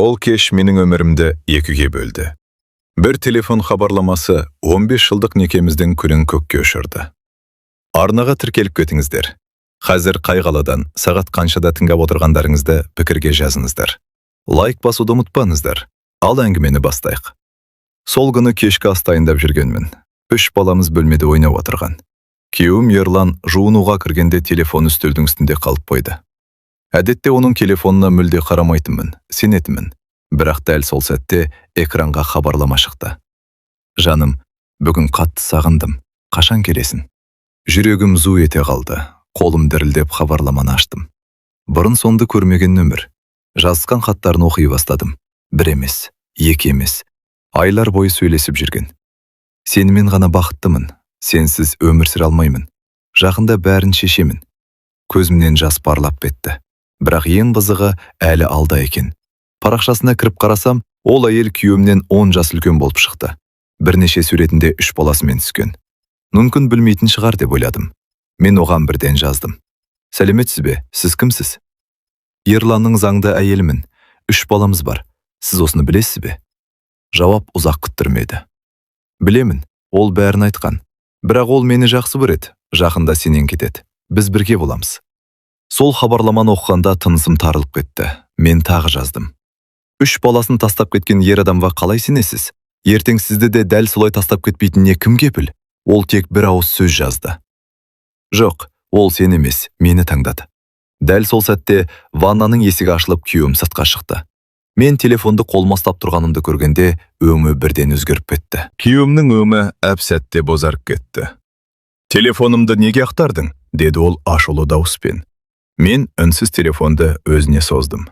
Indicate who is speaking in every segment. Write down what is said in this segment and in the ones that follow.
Speaker 1: Ол кеш менің өмірімді екіге бөлді. Бір телефон хабарламасы 15 жылдық некеміздің күнін көкке ұшырды. Арнаға тіркеліп кетіңіздер. Қазір қай қаладан, сағат қаншада тыңдап отырғандарыңызды пікірге жазыңыздар. Лайк басуды ұмытпаңыздар. Ал әңгімені бастайық. Сол күні кешкі ас дайындап жүргенмін. Үш баламыз бөлмеде ойнап отырған. Күйеуім Ерлан жуынуға кіргенде телефон үстелдің үстінде қалып қойды. Әдетте оның телефонына мүлде қарамайтынмын, сенетінмін. Бірақ дәл сол сәтте экранға хабарлама шықты. «Жаным, бүгін қатты сағындым. Қашан келесің?» Жүрегім зу ете қалды. Қолым дірілдеп хабарламаны аштым. Бұрын сонды көрмеген нөмір. Жазысқан хаттарын оқи бастадым. Бір емес, екі емес. Айлар бойы сөйлесіп жүрген. «Сенімен ғана бақыттымын. Сенсіз өмір сүре алмаймын. Жақында бәрін шешемін». Көзімнен жас парлап кетті. Бірақ ең қызығы әлі алда екен. Парақшасына кіріп қарасам, ол әйел күйеуімнен 10 жас үлкен болып шықты. Бірнеше суретінде үш баласымен түскен. Мүмкін, білмейтін шығар деп ойладым. Мен оған бірден жаздым. «Сәлеметсіз бе, сіз кімсіз?» «Ерланның заңды әйелімін. Үш баламыз бар. Сіз осыны білесіз бе?» Жауап ұзақ күттірмеді. «Білемін, ол бәрін айтқан. Бірақ ол мені жақсы көреді. Жақында сенен кетеді. Біз бірге боламыз». Сол хабарламаны оқығанда тынысым тарылып кетті. Мен тағы жаздым. «Үш баласын тастап кеткен ер адамға қалай сенесіз? Ертең сізді де дәл солай тастап кетпейтініне кім кепіл?» Ол тек бір ауыз сөз жазды. «Жоқ, ол сен емес, мені таңдады». Дәл сол сәтте ваннаның есігі ашылып, күйеуім сыртқа шықты. Мен телефонды қолыма ұстап тұрғанымды көргенде, өңі бірден өзгеріп кетті. Күйеуімнің өңі әп сәтте бозарып кетті. «Телефонымды неге ақтардың?» – деді ол ашулы дауыспен. Мен үнсіз телефонды өзіне создым.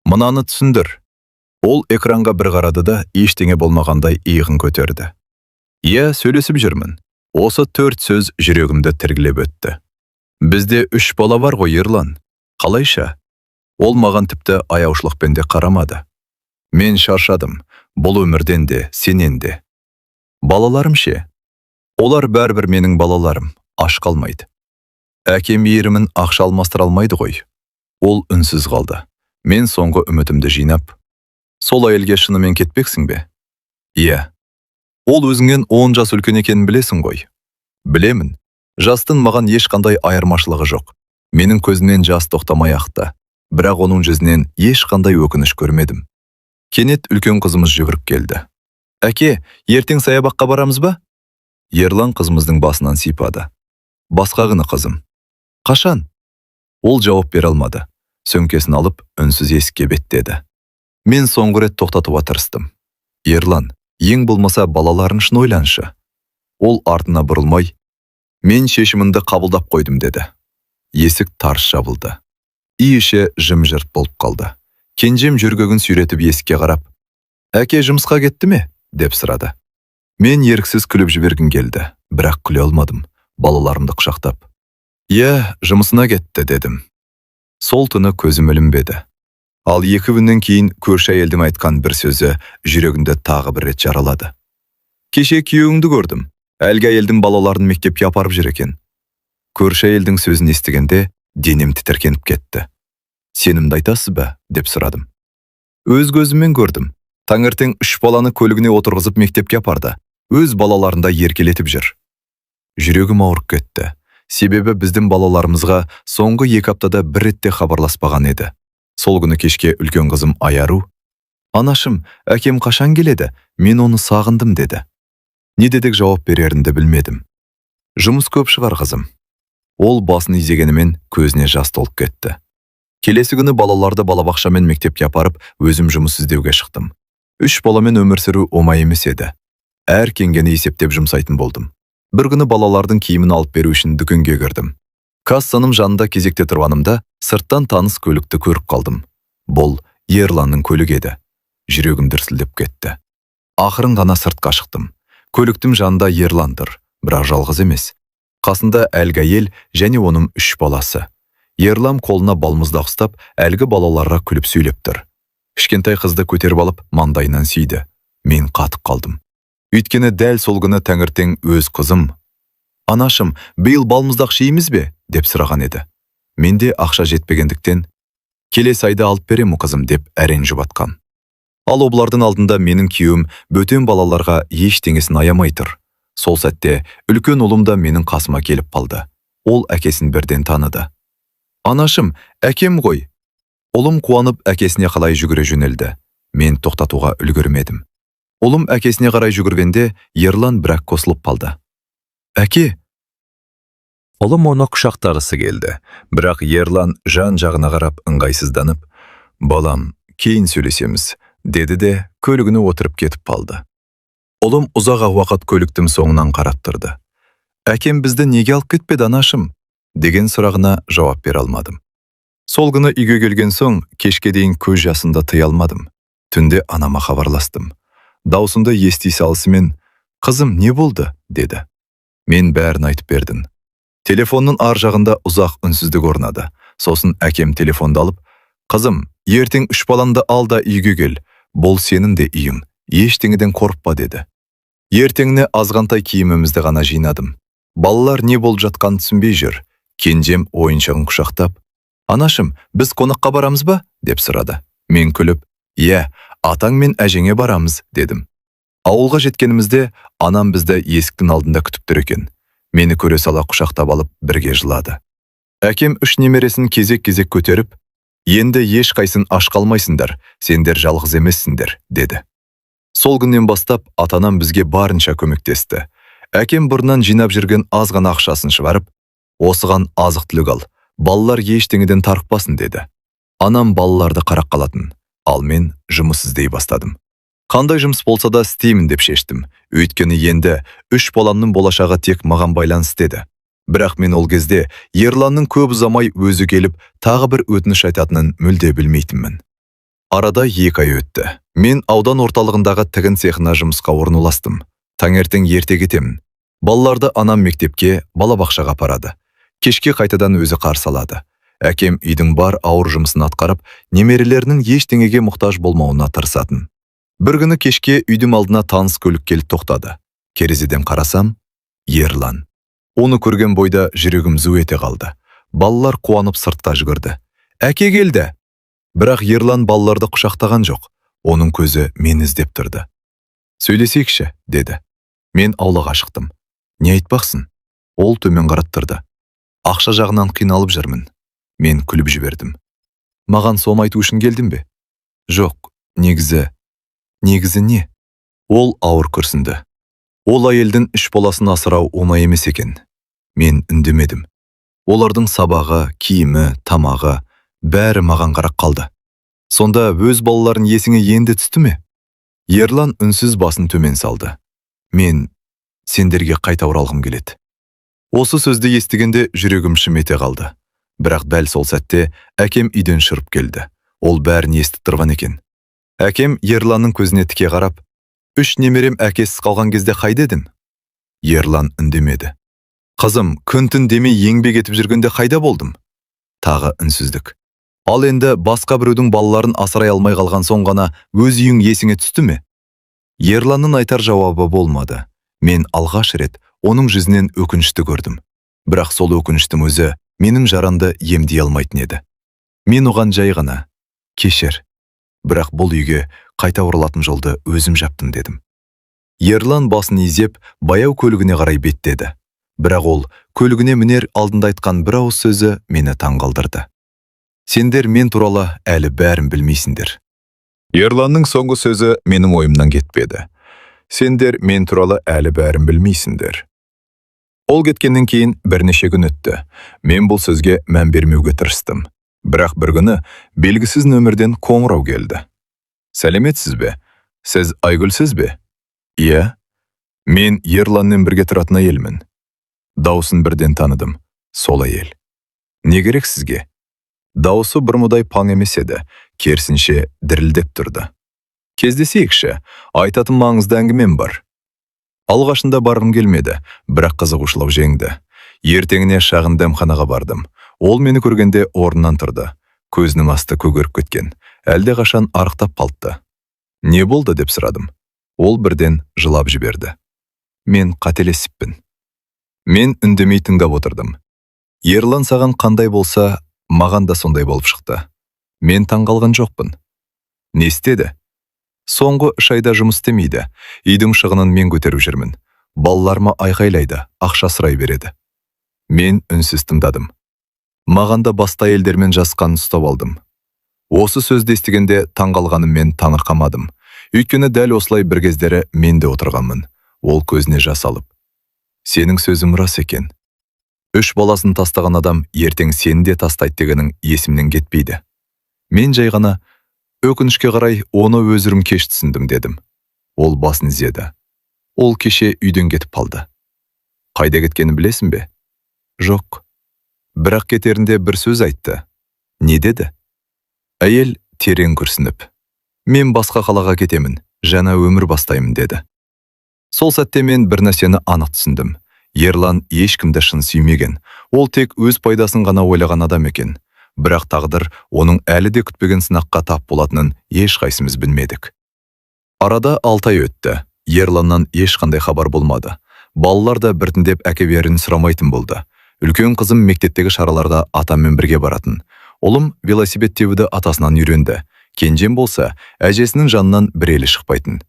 Speaker 1: «Мынаны түсіндір». Ол экранға бір қарады да, ештеңе болмағандай иығын көтерді. «Иә, сөйлесіп жүрмін». Осы төрт сөз жүрегімді тілгілеп өтті. «Бізде үш бала бар ғой, Ерлан. Қалайша?» Ол маған тіпті аяушылықпен де қарамады. «Мен шаршадым. Бұл өмірден де, сенен де». «Балаларым ше?» «Олар бәрібір менің балаларым, аш қалмайды. Әке мейірімін ақша алмастыра алмайды ғой». Ол үнсіз қалды. Мен соңғы үмітімді жинап, «Сол әйелге шынымен кетпексің бе?» «Иә». «Ол өзіңнен 10 жас үлкен екенін білесің ғой?» «Білемін. Жастың маған ешқандай айырмашылығы жоқ». Менің көзімнен жас тоқтамай ақты. Бірақ оның жүзінен ешқандай өкініш көрмедім. Кенет үлкен қызымыз жүгіріп келді. «Әке, ертең саябаққа барамыз ба?» Ерлан қызымыздың басынан сипады. «Басқа күні, қызым». «Қашан?» Ол жауап бере алмады. Сөмкесін алып, үнсіз есікке беттеді. Мен соңғы рет тоқтатуға тырыстым. «Ерлан, ең болмаса балаларың үшін ойланшы». Ол артына бұрылмай, «Мен шешімімді қабылдап қойдым», – деді. Есік тарс жабылды. Үй іші жым-жырт болып қалды. Кенжем жөргегін сүйретіп есікке қарап, «Әке жұмысқа кетті ме?» – деп сұрады. Мен еріксіз күліп жібергім келді, бірақ күле алмадым. Балаларымды құшақтап, «Иә, жұмысына кетті», – дедім. Сол түні көзім ілінбеді. Ал 2 күннен кейін көрші әйелдің айтқан бір сөзі жүрегімді тағы бір рет жаралады. «Кеше күйеуіңді көрдім. Әлгі әйелдің балаларын мектепке апарып жүр екен». Көрші әйелдің сөзін естігенде денем тітіркеніп кетті. «Сенімді айтасыз ба?» – деп сұрадым. «Өз көзіммен көрдім. Таңертең үш баланы көлігіне отырғызып, мектепке апарды. Өз балаларындай еркелетіп жүр». Жүрегім ауырып кетті. Себебі біздің балаларымызға соңғы 2 аптада бір рет те хабарласпаған еді. Сол күні кешке үлкен қызым Аяру, «Анашым, әкем қашан келеді? Мен оны сағындым», – деді. Не дедек жауап берерімді білмедім. «Жұмыс көп шығар, қызым». Ол басын изегенімен, көзіне жас толып кетті. Келесі күні балаларды балабақша мен мектепке апарып, өзім жұмыс іздеуге шықтым. Үш баламен өмір сүру оңай емес еді. Әр теңгені есептеп жұмсайтын болдым. Бір күні балалардың киімін алып беру үшін дүкенге кірдім. Кассаның жанында кезекте тұрғанымда сырттан таныс көлікті көріп қалдым. Бұл Ерланның көлігі еді. Жүрегім дүрсілдеп кетті. Ақырын ғана сыртқа шықтым. Көліктің жанында Ерлан тұр, бірақ жалғыз емес. Қасында әлгі әйел және оның үш баласы. Ерлан қолына балмұздақ ұстап, әлгі балаларға күліп сөйлеп тұр. Кішкентай қызды көтеріп алып, маңдайынан сүйді. Мен қатып қалдым. Өйткені дәл сол күні таңертең өз қызым, «Анашым, биыл балмұздақ жейміз бе?» – деп сұраған еді. Менде ақша жетпегендіктен, «Келесі айда алып беремін, қызым», – деп әрең жұбатқам. Ал олардың алдында менің күйеуім бөтен балаларға ештеңесін аямай тұр. Сол сәтте үлкен ұлым да менің қасыма келіп қалды. Ол әкесін бірден таныды. «Анашым, әкем ғой!» Ұлым қуанып әкесіне қалай жүгіре жөнелді. Мен тоқтатуға үлгермедім. Ұлым әкесіне қарай жүгіргенде, Ерлан бірақ қосылып қалды. «Әке!» Ұлым оны құшақтағысы келді. Бірақ Ерлан жан-жағына қарап ыңғайсызданып, «Балам, кейін сөйлесеміз», деді де көлігіне отырып кетіп қалды. Ұлым ұзақ уақыт көліктің соңынан қарап тұрды. «Әкем бізді неге алып кетпеді, анашым?» деген сұрағына жауап бере алмадым. Сол күні үйге келген соң кешке дейін көз жасымды тыя алмадым. Түнде анама хабарластым. Даусымды ести салысымен, «Қызым, не болды?» деді. Мен бәрін айтып бердім. Телефонның ар жағында ұзақ үнсіздік орнады. Сосын әкем телефонды алып, «Қызым, ертең үш балаңды ал да үйге кел. Бұл сенің де үйің. Ештеңеден қорықпа», деді. Ертеңіне азғантай киімімізді ғана жинадым. Балалар не болып жатқанын түсінбей жүр. Кенжем ойыншығын құшақтап, «Анашым, біз қонаққа барамыз ба?» деп сұрады. Мен күліп, «Иә, атаң мен әжеңе барамыз», дедім. Ауылға жеткенімізде анам бізді есіктің алдында күтіп тұр екен. Мені көре сала құшақтап алып, бірге жылады. Әкем үш немересін кезек-кезек көтеріп, «Енді ешқайсын аш қалмайсыңдар, сендер жалғыз емессіңдер», деді. Сол күннен бастап ата-анам бізге барынша көмектесті. Әкем бұрыннан жинап жүрген аз ғана ақшасын шығарып, «Осыған азық-түлік ал, балалар ештеңеден тарықпасын», деді. Анам балаларды қарап қалатын, ал мен жұмыс іздей бастадым. Қандай жұмыс болса да істеймін деп шештім. Өйткені енді үш баламның болашағы тек маған байланысты еді. Бірақ мен ол кезде Ерланның көп ұзамай өзі келіп, тағы бір өтініш айтатынын мүлде білмейтінмін. Арада 2 ай өтті. Мен аудан орталығындағы тігін цехына жұмысқа орналастым. Таңертең ерте кетемін. Балаларды анам мектепке, балабақшаға апарады. Кешке қайтадан өзі қарсы алады. Әкем үйдің бар ауыр жұмысын атқарып, немерелерінің ештеңеге мұқтаж болмауына тырысатын. Бір күні кешке үйдің алдына таныс көлік келіп тоқтады. Терезеден қарасам, Ерлан. Оны көрген бойда жүрегім зу ете қалды. Балалар қуанып сыртқа жүгірді. «Әке келді!» Бірақ Ерлан балаларды құшақтаған жоқ. Оның көзі мені іздеп тұрды. «Сөйлесейікші», деді. Мен аулаға шықтым. «Не айтпақсың?» Ол төмен қарап тұрды. «Ақша жағынан қиналып жүрмін». Мен күліп жібердім. «Маған соны айту үшін келдің бе?» «Жоқ, негізі». «Негізі не?» Ол ауыр күрсінді. Ол әйелдің үш баласын асырау оңай емес екен. Мен үндемедім. Олардың сабағы, киімі, тамағы, бәрі маған қарап қалды. «Сонда өз балаларын есіңе енді түсті ме?» Ерлан үнсіз басын төмен салды. «Мен сендерге қайта оралғым келеді». Осы сөзді естігенде жүрегім шым ете қалды. Бірақ дәл сол сәтте әкем үйден шығып келді. Ол бәрін естіп тұрған екен. Әкем Ерланның көзіне тіке қарап, «Үш немерем әкесіз қалған кезде қайда едің?» Ерлан үндемеді. «Қызым, күн-түн демей еңбек етіп жүргенде қайда болдым?» Тағы үнсіздік. «Ал енді басқа біреудің балаларын асырай алмай қалған соң ғана өз үйің есіңе түсті ме?» Ерланның айтар жауабы болмады. Мен алғаш рет оның жүзінен өкінішті көрдім. Бірақ сол өкініштің өзі менің жарамды емдей алмайтын еді. Мен оған жай ғана, «Кешір. Бірақ бұл үйге қайта оралатын жолды өзім жаптым», дедім. Ерлан басын изеп, баяу көлігіне қарай беттеді. Бірақ ол көлігіне мінер алдында айтқан бір ауыз сөзі мені таңғалдырды. «Сендер мен туралы әлі бәрін білмейсіңдер». Ерланның соңғы сөзі менің ойымнан кетпеді. «Сендер мен туралы әлі бәрін білмейсіңдер». Ол кеткеннен кейін бірнеше күн өтті. Мен бұл сөзге мән бермеуге тырыстым. Бірақ бір күні белгісіз нөмірден қоңырау келді. «Сәлеметсіз бе? Сіз Айгүлсіз бе?» «Иә». «Мен Ерланмен бірге тұратын әйелмін». Даусын бірден таныдым. Сол әйел. «Не керек сізге?» Даусы бұрынғыдай паң емес еді, керісінше дірілдеп тұрды. «Кездесейікші, айтатын маңызды әңгімем бар». Алғашында барғым келмеді, бірақ қызығушылық жеңді. Ертеңіне шағын дәмханаға бардым. Ол мені көргенде орнынан тұрды. Көзінің асты көгеріп кеткен. Әлде қашан арықтап қалыпты. «Не болды?» деп сұрадым. Ол бірден жылап жіберді. «Мен қателесіппін». Мен үндемей тыңдап отырдым. «Ерлан саған қандай болса, маған да сондай болып шықты». Мен таңғалған жоқпын. «Не істеді?» Соңғы 3 айда жұмыс істемейді. Үйдің шығынын мен көтеріп жүрмін. Балаларыма айқайлайды, ақша сұрай береді. Мен үнсіз тыңдадым. Маған да басқа әйелдермен жасқанын ұстап алдым. Осы сөзді естігенде таңғалғаныммен таңырқамадым. Өйткені дәл осылай бір кездері мен де отырғанмын. Ол көзіне жас алып: «Сенің сөзің рас екен. Үш баласын тастаған адам ертең сені де тастайды дегенің есімнен кетпейді». Мен жай ғана: «Өкінішке қарай, оны өзім кеш түсіндім», – дедім. Ол басын изеді. Ол кеше үйден кетіп қалды. Қайда кеткенін білесің бе? Жоқ. Бірақ кетерінде бір сөз айтты. Не деді? Әйел терең күрсініп: «Мен басқа қалаға кетемін, жаңа өмір бастаймын», – деді. Сол сәтте мен бір нәрсені анық түсіндім. Ерлан ешкімді шын сүймеген. Ол тек өз пайдасын ғана ойлаған адам екен. Бірақ тағдыр оның әлі де күтпеген сынаққа тап болатынын ешқайсымыз білмедік. Арада 6 ай өтті. Ерланнан ешқандай хабар болмады. Балалар да біртіндеп әкелерін сұрамайтын болды. Үлкен қызым мектептегі шараларға атаммен бірге баратын. Ұлым велосипед теуді атасынан үйренді. Кенжем болса, әжесінің жанынан бір елі шықпайтын.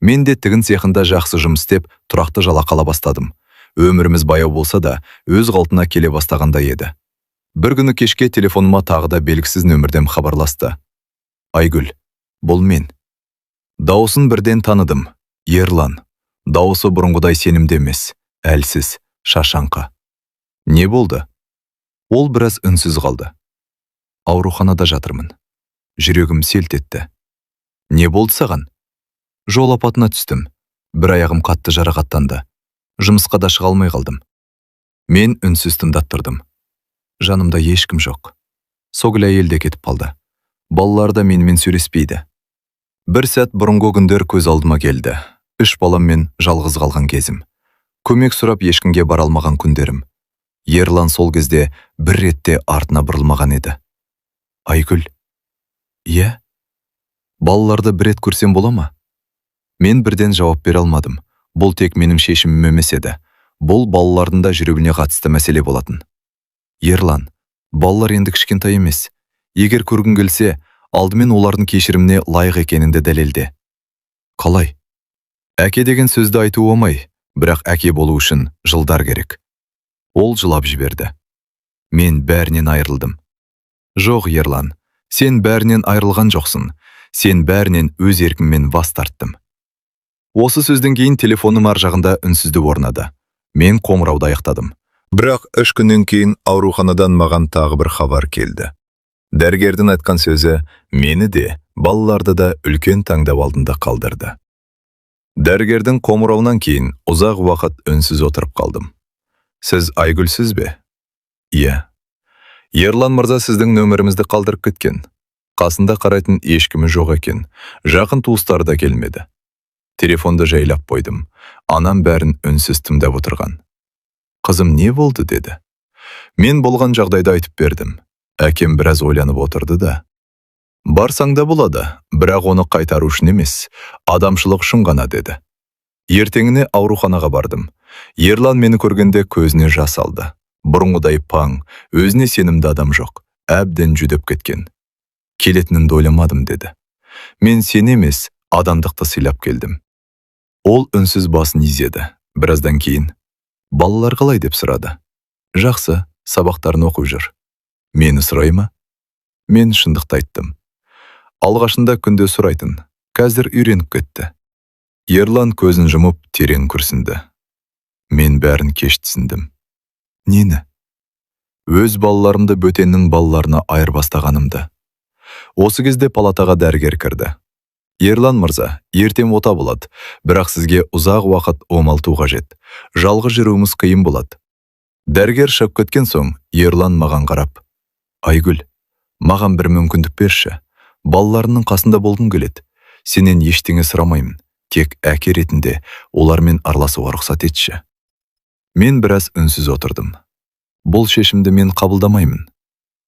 Speaker 1: Мен де тігін цехында жақсы жұмыс істеп, тұрақты жалақы ала бастадым. Өміріміз баяу болса да, өз қалпына келе бастағандай еді. Бір күні кешке телефоныма тағы да белгісіз нөмірден хабарласты. «Айгүл, бұл мен». Дауысын бірден таныдым. Ерлан. Дауысы бұрынғыдай сенімді емес, әлсіз, шаршаңқы. «Не болды?» Ол біраз үнсіз қалды. «Ауруханада жатырмын». Жүрегім селт етті. «Не болды саған?» «Жол апатына түстім. Бір аяғым қатты жарақаттанды. Жұмысқа да шыға алмай қалдым». Мен үнсіз тыңдап тұрдым. Жанымда ешкім жоқ. Согүл әйел де кетіп қалды. Балалар да менімен сөйлеспейді. Бір сәт бұрынғы күндер көз алдыма келді. Үш баламмен жалғыз қалған кезім. Көмек сұрап ешкімге бара алмаған күндерім. Ерлан сол кезде бір ретте артына бұрылмаған еді. «Айгүл». «Иә?» «Балаларды бір рет көрсем бола ма?» Мен бірден жауап бере алмадым. Бұл тек менің шешімім емес еді. Бұл балалардың да жүрегіне қатысты мәселе болатын. «Ерлан, балалар енді кішкентай емес. Егер көргің келсе, алдымен олардың кешіріміне лайық екеніңді дәлелде». «Қалай?» «Әке деген сөзді айту оңай, бірақ әке болу үшін жылдар керек». Ол жылап жіберді. «Мен бәрінен айырылдым». «Жоқ, Ерлан, сен бәрінен айырылған жоқсың. Сен бәрінен өз еркіңмен бас тарттым». Осы сөзден кейін телефоным ар жағында үнсіздік орнады. Мен қоңырауды аяқтадым. Бірақ 3 күннен кейін ауруханадан маған тағы бір хабар келді. Дәрігердің айтқан сөзі мені де, балаларды да үлкен таңдау алдында қалдырды. Дәрігердің қоңырауынан кейін ұзақ уақыт үнсіз отырып қалдым. «Сіз Айгүлсіз бе?» «Иә». «Ерлан мырза сіздің нөміріңізді қалдырып кеткен. Қасында қарайтын ешкімі жоқ екен. Жақын туыстары да келмеді». Телефонды жайлап қойдым. Анам бәрін үнсіз тыңдап отырған. «Қызым, не болды?» – деді. Мен болған жағдайды айтып бердім. Әкем біраз ойланып отырды да: «Барсаң да болады, бірақ оны қайтару үшін емес, адамшылық үшін ғана», – деді. Ертеңіне ауруханаға бардым. Ерлан мені көргенде көзіне жас алды. Бұрынғыдай паң, өзіне сенімді адам жоқ, әбден жүдеп кеткен. «Келетінімді ойламадым», – деді. «Мен сені емес, адамдықты сыйлап келдім». Ол үнсіз басын изеді. Біраздан кейін: «Балалар қалай?» – деп сұрады. «Жақсы, сабақтарын оқып жүр». «Мені сұрай ма?» Мен шындықты айттым. «Алғашында күнде сұрайтын, қазір үйреніп кетті». Ерлан көзін жұмып, терең күрсінді. «Мен бәрін кеш түсіндім». «Нені?» «Өз балаларымды бөтеннің балаларына айырбастағанымды». Осы кезде палатаға дәрігер кірді. «Ерлан мырза, ертең ота болады, бірақ сізге ұзақ уақыт оңалту қажет. Жалғыз жүруіңіз қиын болады». Дәрігер шығып кеткен соң Ерлан маған қарап: «Айгүл, маған бір мүмкіндік берші. Балаларымның қасында болғым келеді. Сенен ештеңе сұрамаймын. Тек әке ретінде олармен араласуға рұқсат етші». Мен біраз үнсіз отырдым. «Бұл шешімді мен қабылдамаймын».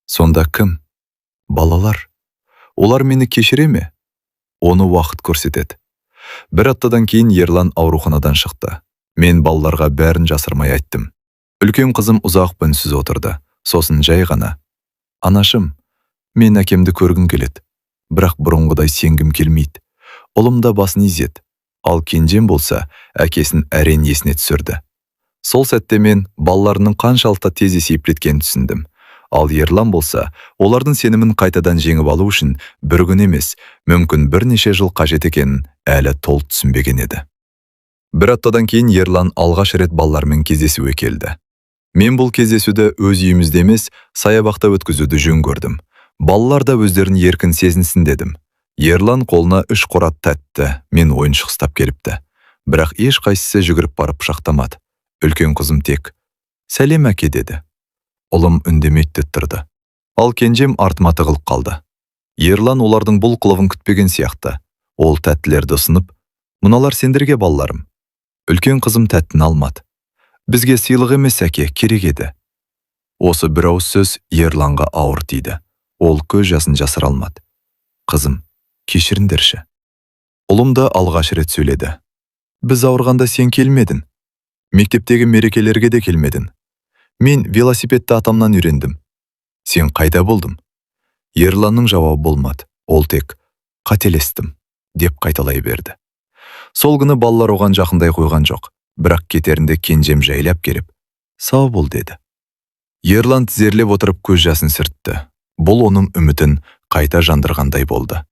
Speaker 1: «Сонда кім?» «Балалар. Олар мені кешіре ме? Оны уақыт көрсетеді». Бір аптадан кейін Ерлан ауруханадан шықты. Мен балаларға бәрін жасырмай айттым. Үлкен қызым ұзақ үнсіз отырды. Сосын жай ғана: «Анашым, мен әкемді көргім келеді, бірақ бұрынғыдай сенгім келмейді. Ұлым да басын изеді. Ал кенжем болса, әкесін әрең есіне түсірді. Сол сәтте мен балаларының қаншалықты тез есейіп кеткенін түсіндім. Ал Ерлан болса, олардың сенімін қайтадан жеңіп алу үшін бір күн емес, мүмкін бірнеше жыл қажет екенін әлі толық түсінбеген еді. Бір аптадан кейін Ерлан алғаш рет балалармен кездесуге келді. Мен бұл кездесуді өз үйімізде емес, саябақта өткізуді жөн көрдім. Балалар да өздерін еркін сезінсін дедім. Ерлан қолына үш қорап тәтті мен ойыншық ұстап келіпті. Бірақ ешқайсысы жүгіріп барып құшақтамады. Үлкен қызым тек: «Сәлем, әке», – деді. Ұлым үндемей тұрды. Ал кенжем артыма тығылып қалды. Ерлан олардың бұл қылығын күтпеген сияқты. Ол тәттілерді ұсынып: «Мыналар сендерге, балаларым». Үлкен қызым тәттіні алмады. «Бізге сыйлық емес, әке, керек еді». Осы бір ауыз сөз Ерланға ауыр тиді. Ол көз жасын жасыра алмады. «Қызым, кешіріңдерші». Ұлым да алғаш рет сөйледі. «Біз ауырғанда сен келмедің. Мектептегі мерекелерге де келмедің. Мен велосипедті атамнан үйрендім. Сен қайда болдың?» Ерланның жауабы болмады. Ол тек: «Қателестім», – деп қайталай берді. Сол күні балалар оған жақындай қойған жоқ. Бірақ кетерінде кенжем жайлап келіп: «Сау бол», – деді. Ерлан тізерлеп отырып көз жасын сүртті. Бұл оның үмітін қайта жандырғандай болды.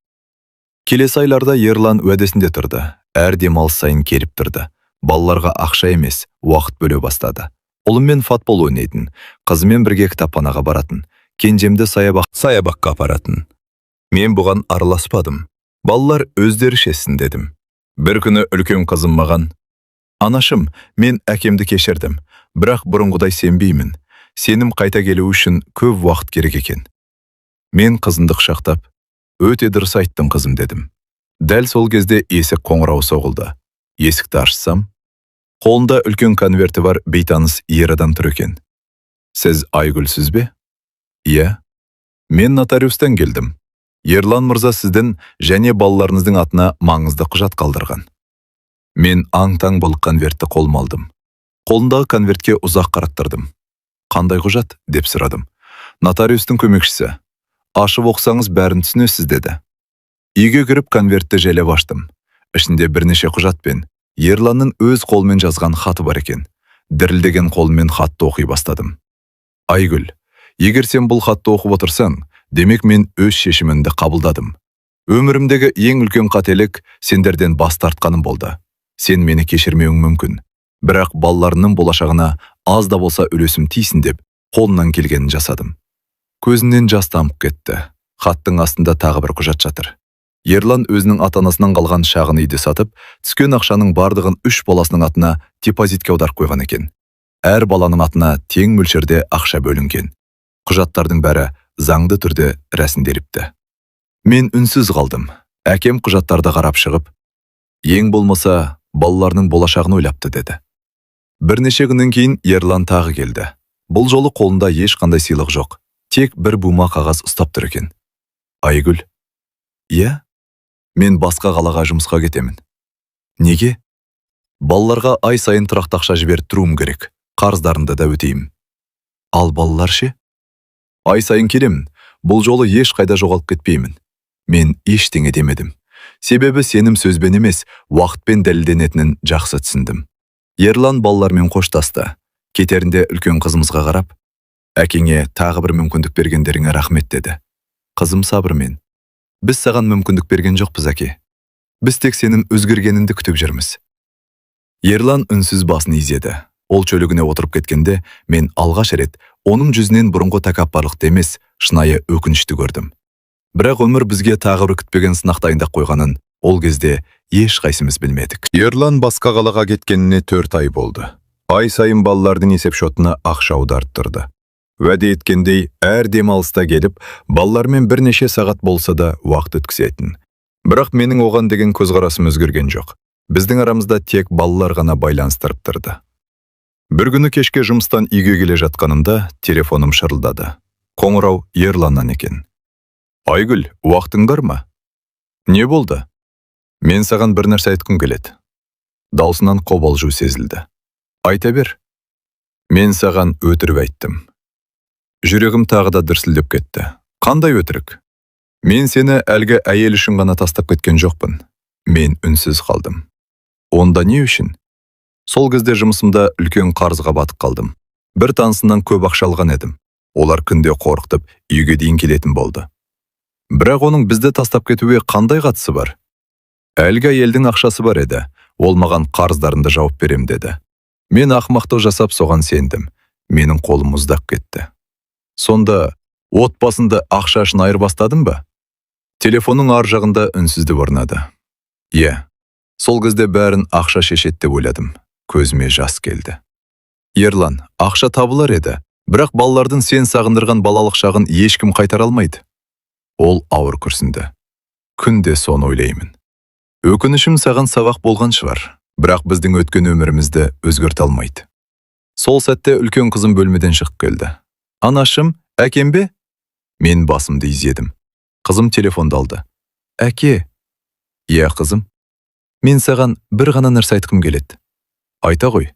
Speaker 1: Келесі айларда Ерлан уәдесінде тұрды. Әр демалыс сайын келіп тұрды. Балаларға ақша емес, уақыт бөле бастады. Ұлыммен футбол ойнайтын, қызымен бірге кітапханаға баратын, кенжемді саябаққа апаратын. Мен бұған араласпадым. Балалар өздері шешсін дедім. Бір күні үлкен қызым маған: «Анашым, мен әкемді кешірдім, бірақ бұрынғыдай сенбеймін. Сенім қайта келу үшін көп уақыт керек екен». Мен қызымды құшақтап: «Өте дұрыс айттың, қызым», – дедім. Дәл сол кезде есік қоңырауы соғылды. Есікті ашсам, қолында үлкен конверті бар бейтаныс ер адам тұр екен. «Сіз Айгүлсіз бе?» «Иә». «Мен нотариустан келдім. Ерлан мырза сіздің және балаларыңыздың атына маңызды құжат қалдырған». Мен аң-таң болып конвертті қолыма алдым. Қолындағы конвертке ұзақ қарап тұрдым. «Қандай құжат?» – деп сұрадым. Нотариустың көмекшісі: «Ашып оқысаңыз, бәрін түсінесіз», – деді. Үйге кіріп, конвертті жайлап аштым. Ішінде бірнеше құжат пен Ерланның өз қолымен жазған хаты бар екен. Дірілдеген қолыммен хатты оқи бастадым. «Айгүл, егер сен бұл хатты оқып отырсаң, демек, мен өз шешімімді қабылдадым. Өмірімдегі ең үлкен қателік сендерден бас тартқаным болды. Сен мені кешірмеуің мүмкін. Бірақ балаларымның болашағына аз да болса үлесім тисін деп қолымнан келгенін жасадым». Көзімнен жас тамып кетті. Хаттың астында тағы бір құжат жатыр. Ерлан өзінің ата-анасынан қалған шағын үйді сатып, түскен ақшаның барлығын үш баласының атына депозитке аударып қойған екен. Әр баланың атына тең мөлшерде ақша бөлінген. Құжаттардың бәрі заңды түрде рәсімделіпті. Мен үнсіз қалдым. Әкем құжаттарды қарап шығып: «Ең болмаса балаларының болашағын ойлапты», – деді. Бірнеше күннен кейін Ерлан тағы келді. Бұл жолы қолында ешқандай сыйлық жоқ. Тек бір бума қағаз ұстап тұр екен. «Айгүл». «Иә». «Мен басқа қалаға жұмысқа кетемін». «Неге?» «Балаларға ай сайын тұрақты ақша жіберіп тұруым керек. Қарыздарымды да өтеймін». «Ал балалар ше?» «Ай сайын келемін. Бұл жолы ешқайда жоғалып кетпеймін». Мен ештеңе демедім. Себебі сенім сөзбен емес, уақытпен дәлелденетінін жақсы түсіндім. Ерлан балалармен қоштасты. Кетерінде үлкен қызымызға қарап: «Әкеңе тағы бір мүмкіндік бергендеріңе рахмет», – деді. Қызым сабырмен: «Біз саған мүмкіндік берген жоқпыз, әке. Біз тек сенің өзгергеніңді күтіп жүрміз». Ерлан үнсіз басын изеді. Ол көлігіне отырып кеткенде, мен алғаш рет оның жүзінен бұрынғы тәкаппарлықты емес, шынайы өкінішті көрдім. Бірақ өмір бізге тағы бір күтпеген сынақ дайындап қойғанын ол кезде ешқайсымыз білмедік.
Speaker 2: Ерлан басқа қалаға кеткеніне 4 ай болды. Ай сайын балалардың есепшотына ақша аударып тұрды. Уәде еткендей, әр демалыста келіп, балалармен бірнеше сағат болса да уақыт өткізетін. Бірақ менің оған деген көзқарасым өзгерген жоқ. Біздің арамызда тек балалар ғана байланыстырып тұрды. Бір күні кешке жұмыстан үйге келе жатқанымда телефоным шырылдады. Қоңырау Ерланнан екен. «Айгүл, уақытың бар ма?» «Не болды?» «Мен саған бір нәрсе айтқым келеді». Даусынан қобалжу сезілді. «Айта бер». «Мен саған өтірік айттым». Жүрегім тағы да дүрсілдеп кетті. «Қандай өтірік?» «Мен сені әлгі әйел үшін ғана тастап кеткен жоқпын.
Speaker 1: Мен үнсіз қалдым. Онда не үшін? Сол кезде жұмысымда үлкен қарызға батып қалдым. Бір танысымнан көп ақша алған едім. Олар күнде қорқытып, үйге дейін келетін болды. Бірақ оның бізді тастап кетуге қандай қатысы бар? Әлгі әйелдің ақшасы бар еді. Ол маған қарыздарымды жауып берем деді. Мен ақымақтық жасап, соған сендім. Менің қолым мұздап кетті. Сонда отбасынды ақша үшін айырбастадың ба? Телефонның ар жағында үнсіздік орнады. Иә, сол кезде бәрін ақша шешеді деп ойладым. Көзіме жас келді. Ерлан, ақша табылар еді, бірақ балалардың сен сағындырған балалық шағын ешкім қайтара алмайды. Ол ауыр күрсінді. Күнде соны ойлаймын. Өкінішім саған сабақ болған шығар, бірақ біздің өткен өмірімізді өзгерте алмайды. Сол сәтте үлкен қызым бөлмеден шығып келді. Анашым, әкем бе? Мен басымды изедім. Қызым телефонды алды. Әке. Иә, қызым. Мен саған бір ғана нәрсе айтқым келеді. Айта ғой.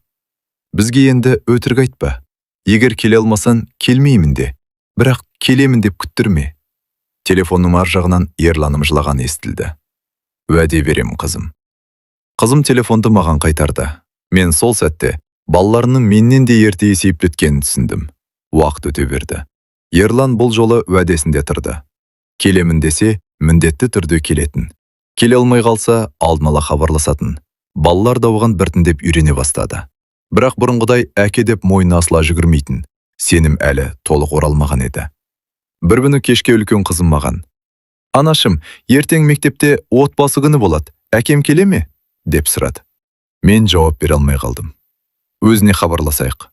Speaker 1: Бізге енді өтірік айтпа. Егер келе алмасаң, келмеймін де. Бірақ келемін деп күттірме. Телефонның ар жағынан Ерланым жылаған естілді. Уәде беремін, қызым. Қызым телефонды маған қайтарды. Мен сол сәтте балаларының менен де ерте есейіп кеткенін түсіндім. Уақыт өте берді. Ерлан бұл жолы уәдесінде тұрды. Келемін десе, міндетті түрде келетін. Келе алмай қалса, алдын ала хабарласатын. Балалар да оған біртіндеп үйрене бастады. Бірақ бұрынғыдай әке деп мойнына асыла жүгірмейтін. Сенім әлі толық оралмаған еді. Бір күні кешке үлкен қызым маған: «Анашым, ертең мектепте отбасы күні болады. Әкем келе ме?» деп сұрады. Мен жауап бере алмай қалдым. Өзіне хабарласайық.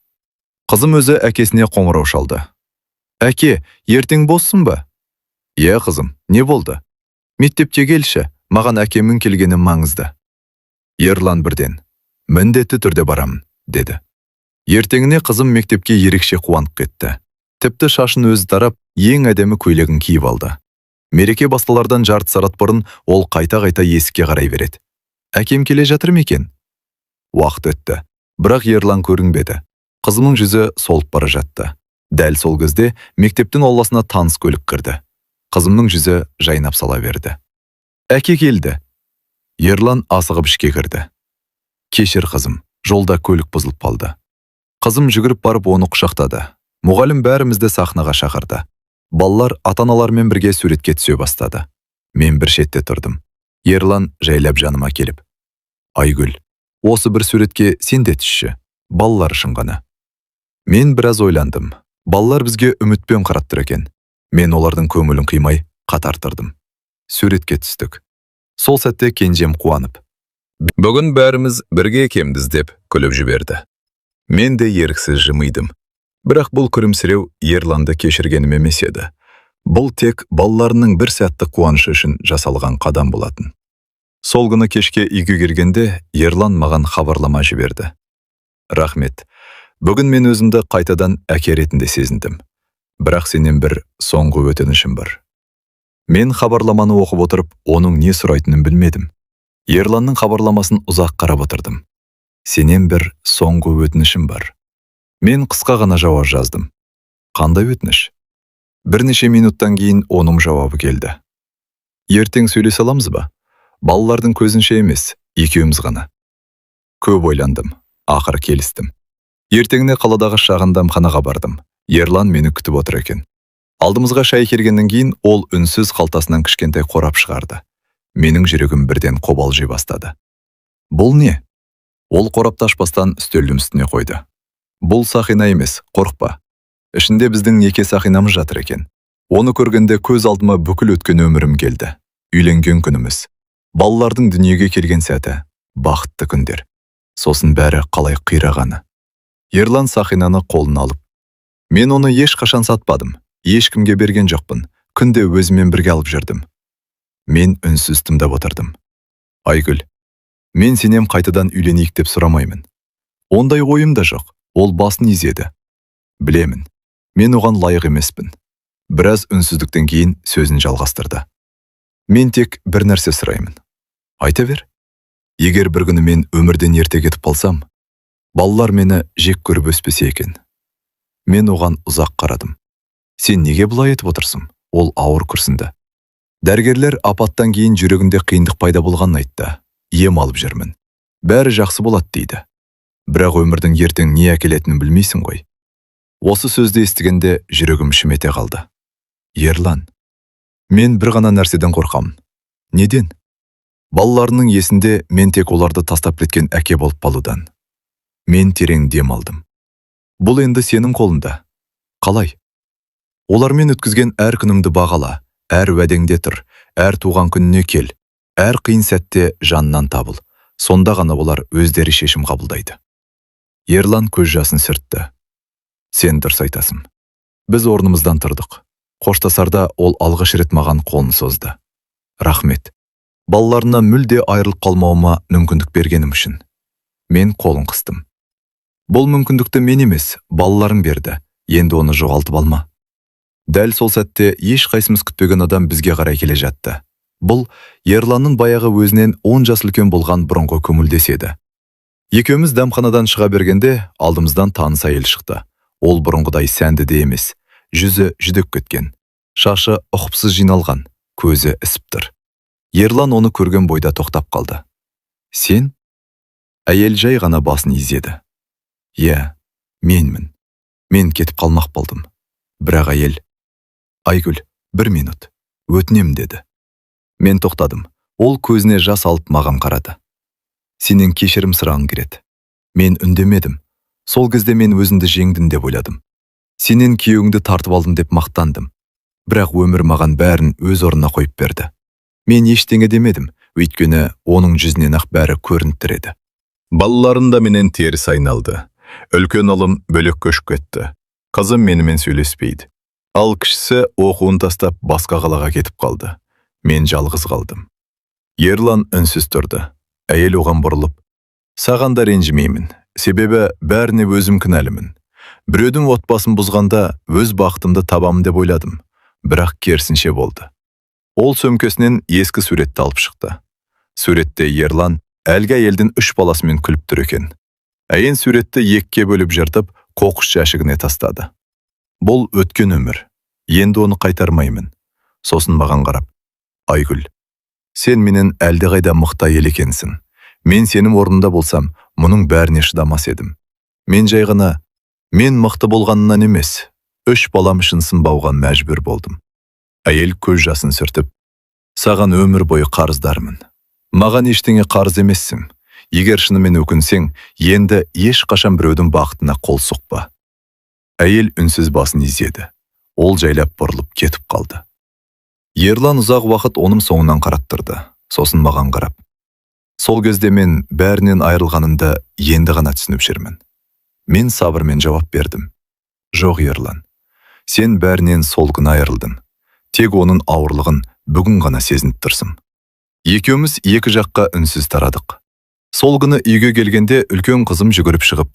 Speaker 1: Қызым өзі әкесіне қоңырау шалды. Әке, ертең боссың ба? Иә, қызым, не болды? Мектепте келші, маған әкемнің келгені маңызды. Ерлан бірден: «Міндетті түрде барамын», деді. Ертеңіне қызым мектепке ерекше қуанып кетті. Тіпті шашын өзі тарап, ең әдемі көйлегін киіп алды. Мереке басталардан жарты сағат бұрын ол қайта-қайта есікке қарай береді. Әкем келе жатыр ма екен? Уақыт өтті. Бірақ Ерлан көрінбеді. Қызымның жүзі солып бара жатты. Дәл сол кезде мектептің ауласына таныс көлік кірді. Қызымның жүзі жайнап сала берді. Әке келді. Ерлан асығып ішке кірді. Кешір, қызым, жолда көлік бұзылып қалды. Қызым жүгіріп барып оны құшақтады. Мұғалім бәрімізді сахнаға шақырды. Балалар ата-аналарымен бірге суретке түсе бастады. Мен бір шетте тұрдым. Ерлан жайлап жаныма келіп: «Айгүл, осы бір суретке сен де түсші, балалар үшін ғана». Мен біраз ойландым. Балалар бізге үмітпен қарап тұр екен. Мен олардың көңілін қимай қатар тұрдым. Суретке түстік. Сол сәтте кенжем қуанып: «Бүгін бәріміз бірге екенбіз», деп күліп жіберді. Мен де еріксіз жымидым. Бірақ бұл күлімсіреу Ерланды кешіргенім емес еді. Бұл тек балаларының бір сәттік қуанышы үшін жасалған қадам болатын. Сол күні кешке үйге келгенде Ерлан маған хабарлама жіберді. Рахмет. Бүгін мен өзімді қайтадан әке ретінде сезіндім. Бірақ сенен бір соңғы өтінішім бар. Мен хабарламаны оқып отырып, оның не сұрайтынын білмедім. Ерланның хабарламасын ұзақ қарап отырдым. Сенен бір соңғы өтінішім бар. Мен қысқа ғана жауап жаздым. Қандай өтініш? Бірнеше минуттан кейін оның жауабы келді. Ертең сөйлесе аламыз ба? Балалардың көзінше емес, екеуміз ғана. Көп ойландым, ақыры келістім. Ертеңіне қаладағы шағын дәмханаға бардым. Ерлан мені күтіп отыр екен. Алдымызға шай келгеннен кейін ол үнсіз қалтасынан кішкентай қорап шығарды. Менің жүрегім бірден қобалжи бастады. Бұл не? Ол қорапты ашпастан үстелдің үстіне қойды. Бұл сақина емес, қорықпа. Ішінде біздің неке сақинамыз жатыр екен. Оны көргенде көз алдыма бүкіл өткен өмірім келді. Үйленген күніміз. Балалардың дүниеге келген сәті, бақытты күндер. Сосын бәрі қалай қирағаны. Ерлан сақинаны қолына алып: «Мен оны ешқашан сатпадым, ешкімге берген жоқпын, күнде өзіммен бірге алып жүрдім». Мен үнсіз тыңдап отырдым. Айгүл, мен сенен қайтадан үйленейік деп сұрамаймын. Ондай ойым да жоқ. Ол басын изеді. Білемін, мен оған лайық емеспін. Біраз үнсіздіктен кейін сөзін жалғастырды. Мен тек бір нәрсе сұраймын. Айта бер. Егер бір күні мен өмірден ерте кетіп қалсам, балалар мені жек көріп өспесе екен. Мен оған ұзақ қарадым. Сен неге бұлай етіп отырсың? Ол ауыр күрсінді. Дәрігерлер апаттан кейін жүрегінде қиындық пайда болғанын айтты. Ем алып жүрмін. Бәрі жақсы болады дейді. Бірақ өмірдің ертең не әкелетінін білмейсің ғой. Осы сөзді естігенде жүрегім шым ете қалды. Ерлан, мен бір ғана нәрседен қорқамын. Неден? Балаларының есінде мен тек оларды тастап кеткен әке болып қалудан. Мен терең дем алдым. Бұл енді сенің қолында. Қалай? Олармен өткізген әр күніңді бағала, әр уәдеңде тұр, әр туған күніне кел, әр қиын сәтте жанынан табыл. Сонда ғана олар өздері шешім қабылдайды. Ерлан көз жасын сүртті. Сен дұрыс айтасың. Біз орнымыздан тұрдық. Қоштасарда ол алғаш рет маған қолын созды. Рахмет. Балаларынан мүлде айырылып қалмауыма мүмкіндік бергенім үшін. Мен қолын қыстым. Бұл мүмкіндікті мен емес, балаларың берді. Енді оны жоғалтып алма. Дәл сол сәтте ешқайсымыз күтпеген адам бізге қарай келе жатты. Бұл Ерланның баяғы өзінен 10 жас үлкен болған бұрынғы көңілдесі еді. Екеуміз дәмханадан шыға бергенде алдымыздан таныс әйел шықты. Ол бұрынғыдай сәнді де емес, жүзі жүдеп кеткен, шашы ұқыпсыз жиналған, көзі ісіп тұр. Ерлан оны көрген бойда тоқтап қалды. Сен? Әйел жай ғана басын изеді. Иә, менмін. Мен кетіп қалмақ болдым. Бірақ әйел: «Айгүл, бір минут, өтінем», – деді. Мен тоқтадым. Ол көзіне жас алып маған қарады. Сенен кешірім сұрағым келеді. Мен үндемедім. Сол кезде мен өзімді жеңдім деп ойладым. Сенен күйеуіңді тартып алдым деп мақтандым. Бірақ өмір маған бәрін өз орнына қойып берді. Мен ештеңе демедім, өйткені оның жүзінен ақ бәрі көрініп тұр еді.
Speaker 2: Балаларым да менен теріс айналды. Үлкен ұлым бөлек көшіп кетті. Қызым менімен сөйлеспейді. Ал кішісі оқуын тастап, басқа қалаға кетіп қалды. Мен жалғыз қалдым. Ерлан үнсіз тұрды. Әйел оған бұрылып: «Саған да ренжімеймін. Себебі бәріне өзім кінәлімін. Біреудің отбасын бұзғанда өз бақытымды табамын деп ойладым. Бірақ керісінше болды». Ол сөмкесінен ескі суретті алып шықты. Суретте Ерлан әлгі әйелдің үш баласымен күліп тұр екен. Әйел суретті екіге бөліп жыртып, қоқыс жәшігіне тастады. Бұл өткен өмір. Енді оны қайтармаймын. Сосын маған қарап: «Айгүл, сен менен әлдеқайда мықты әйел екенсің. Мен сенің орнында болсам, мұның бәріне шыдамас едім». Мен жай ғана: «Мен мықты болғанынан емес, үш балам үшін сынбауға мәжбүр болдым». Әйел көз жасын сүртіп: «Саған өмір бойы қарыздармын». Маған ештеңе қарыз емессің. Егер шынымен өкінсең, енді ешқашан біреудің бақытына қол сұқпа. Әйел үнсіз басын изеді. Ол жайлап бұрылып кетіп қалды. Ерлан ұзақ уақыт оның соңынан қарап тұрды. Сосын маған қарап: «Сол кезде мен бәрінен айырылғанымды енді ғана түсініп жүрмін». Мен сабырмен жауап бердім. Жоқ, Ерлан. Сен бәрінен сол күні айырылдың. Тек оның ауырлығын бүгін ғана сезініп тұрсың. Екеуміз екі жаққа үнсіз тарадық. Сол күні үйге келгенде үлкен қызым жүгіріп шығып: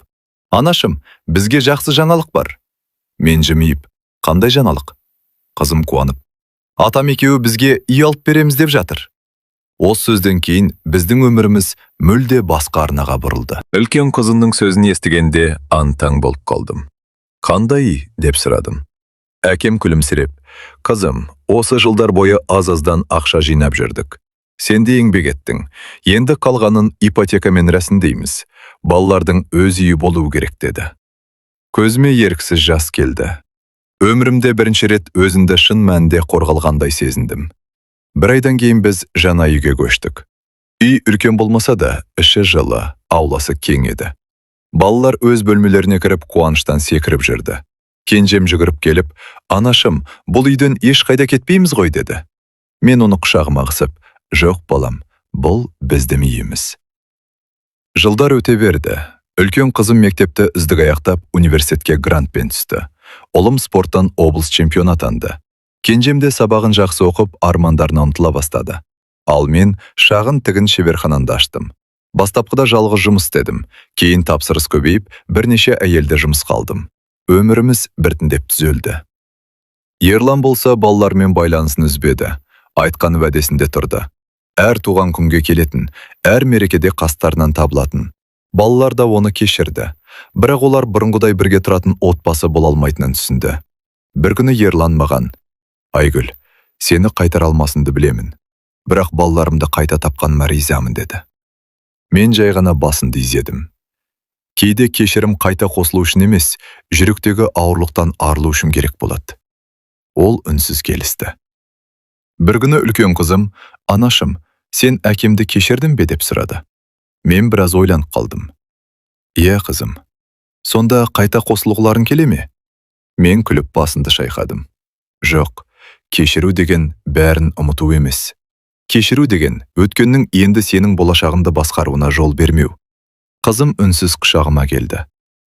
Speaker 2: «Анашым, бізге жақсы жаңалық бар». Мен жымиып: «Қандай жаңалық?» Қызым қуанып: «Атам екеуі бізге үй алып береміз деп жатыр». Осы сөзден кейін біздің өміріміз мүлде басқа арнаға бұрылды. Үлкен қызымның сөзін естігенде аң-таң болып қалдым. «Қандай үй?» – деп сұрадым. Әкем күлімсіреп: «Қызым, осы жылдар бойы аз-аздан ақша жинап жүрдік. Сен де еңбек еттің. Енді қалғанын ипотекамен рәсімдейміз. Балалардың өз үйі болуы керек», – деді. Көзіме еріксіз жас келді. Өмірімде бірінші рет өзімді шын мәнінде қорғалғандай сезіндім. Бір айдан кейін біз жаңа үйге көштік. Үй үлкен болмаса да, іші жылы, ауласы кең еді. Балалар өз бөлмелеріне кіріп, қуаныштан секіріп жүрді. Кенжем жүгіріп келіп: «Анашым, бұл үйден ешқайда кетпейміз ғой», – деді. Мен оны құшағыма қысып: «Жоқ, балам, бұл біздің үйіміз». Жылдар өте берді. Үлкен қызым мектепті үздік аяқтап, университетке грантпен түсті. Ұлым спорттан облыс чемпионы атанды. Кенжем де сабағын жақсы оқып, армандарына ұмтыла бастады. Ал мен шағын тігін шеберханамды аштым. Бастапқыда жалғыз жұмыс істедім. Кейін тапсырыс көбейіп, бірнеше әйелді жұмысқа алдым. Өміріміз біртіндеп түзелді. Ерлан болса, балалармен байланысын үзбеді. Айтқан уәдесінде тұрды. Әр туған күнге келетін, әр мерекеде қастарынан табылатын. Балалар да оны кешірді. Бірақ олар бұрынғыдай бірге тұратын отбасы бола алмайтынын түсінді. Бір күні Ерлан маған: «Айгүл, Сені қайтара алмасымды білемін, бірақ балаларымды қайта тапқаныма ризамын», – деді. Мен жай ғана басымды изедім. Кейде кешірім қайта қосылу үшін емес, жүректегі ауырлықтан арылу үшін керек болады. Ол үнсіз келісті. Бір күні үлкен қызым: «Анашым, сен әкемді кешірдің бе?» – деп сұрады. Мен біраз ойланып қалдым. «Иә, қызым». «Сонда қайта қосылғыларың келе ме?» Мен күліп басымды шайқадым. «Жоқ, кешіру деген бәрін ұмыту емес. Кешіру деген өткеннің енді сенің болашағыңды басқаруына жол бермеу». Қызым үнсіз құшағыма келді.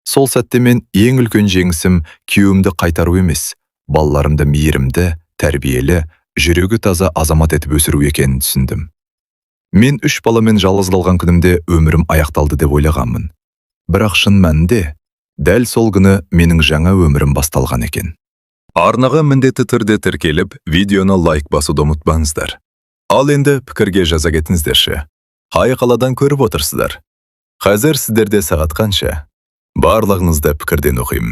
Speaker 2: Сол сәтте мен ең үлкен жеңісім күйеуімді қайтару емес, балаларымды мейірімді, тәрбиелі, жүрегі таза азамат етіп өсіру екенін түсіндім. Мен үш баламен жалғыз қалған күнімде өмірім аяқталды деп ойлағанмын. Бірақ шын мәнінде дәл сол күні менің жаңа өмірім басталған екен.
Speaker 1: Арнаға міндетті түрде тіркеліп, видеоны лайк басуды ұмытпаңыздар. Ал енді пікірге жаза кетіңіздерші. Қай қаладан көріп отырсыздар? Қазір сіздерде сағат қанша? Барлығыңызды пікірден оқимын.